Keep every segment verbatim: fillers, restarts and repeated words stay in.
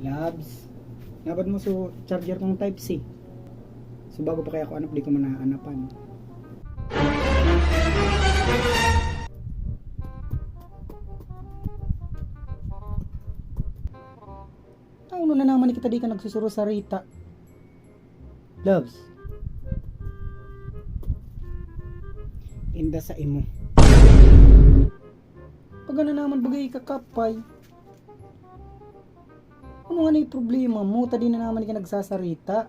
Labs, nabad mo so charger kong type C. So bago pa kaya ako anap, di ko man naanapan. Tao na naman kita di ka nagsusuro sa Rita. Loves. Inda sa imo. Pagana naman bagay kakapay. Ano nga ni problema mo? Tadi na naman ka nagsasarita.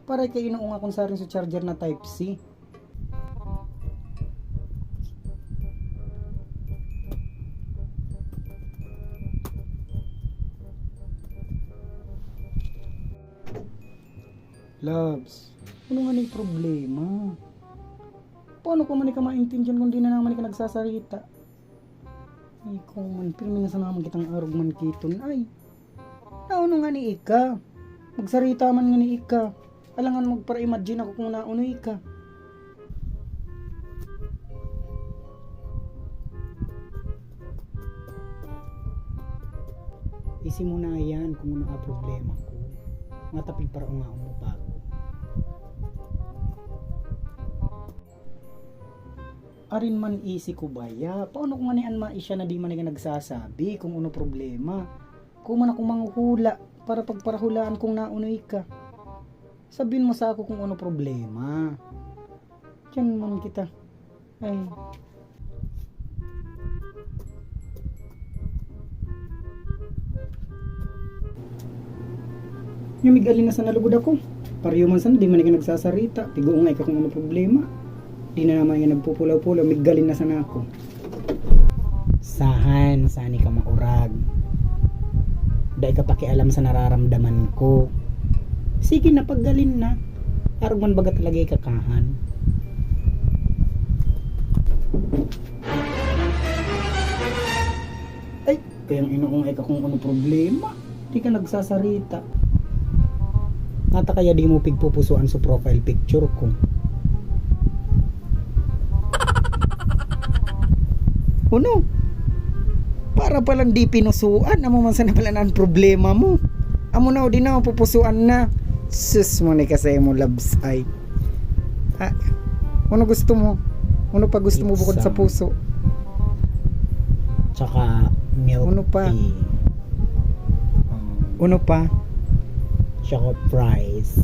Para kay inuong akong saring sa charger na type C. Loves, ano nga ni problema? Paano ko man ka maintindihan kung di na naman ka nagsasarita? Ikaw man, pirmi na sa naman kitang arog man kiton. Ay, nauno nga ni ika? Magsarita man nga ni ika. Alangan magpara-imagine ako kung nauno ika. Isi mo na yan kung ano ang problema ko. Matapig para ungaon mo pa ako. Arin man isi ko baya. Paano ko nga ni an maisya na di man ka nagsasabi kung ano problema? Kung man ako manghuhula para pagparahulaan kung naunoy ka. Sabihin mo sa ako kung ano problema. Diyan man kita. Ay. Nyamig alin na sa nalugod ako. Pariyo man sana, di man ka nagsasarita. Tigo nga ikaw kung ano problema. Di na naman nga nagpupulaw-pulaw. Migalin na sana ako. Sahan, sani ka maurag. Dai ka pakialam sa nararamdaman ko. Sige na, paggalin na. Arog man baga talaga ikakahan. Ay, kayang inuong ay ka kung ano problema. Di ka nagsasarita. Nata kaya di mo pigpupusuan sa profile picture ko. Uno, para palang di pinusuan, amo man sana pala na ang problema mo. Amo na, o di na, pupusuan na. Sus mo ni kasi mo labs ay. Ha? Ano gusto mo? Ano pa gusto mo bukod sa Pizza. Puso? Tsaka milk Ano pa? Tea. Um, Ano pa? Tsaka fries.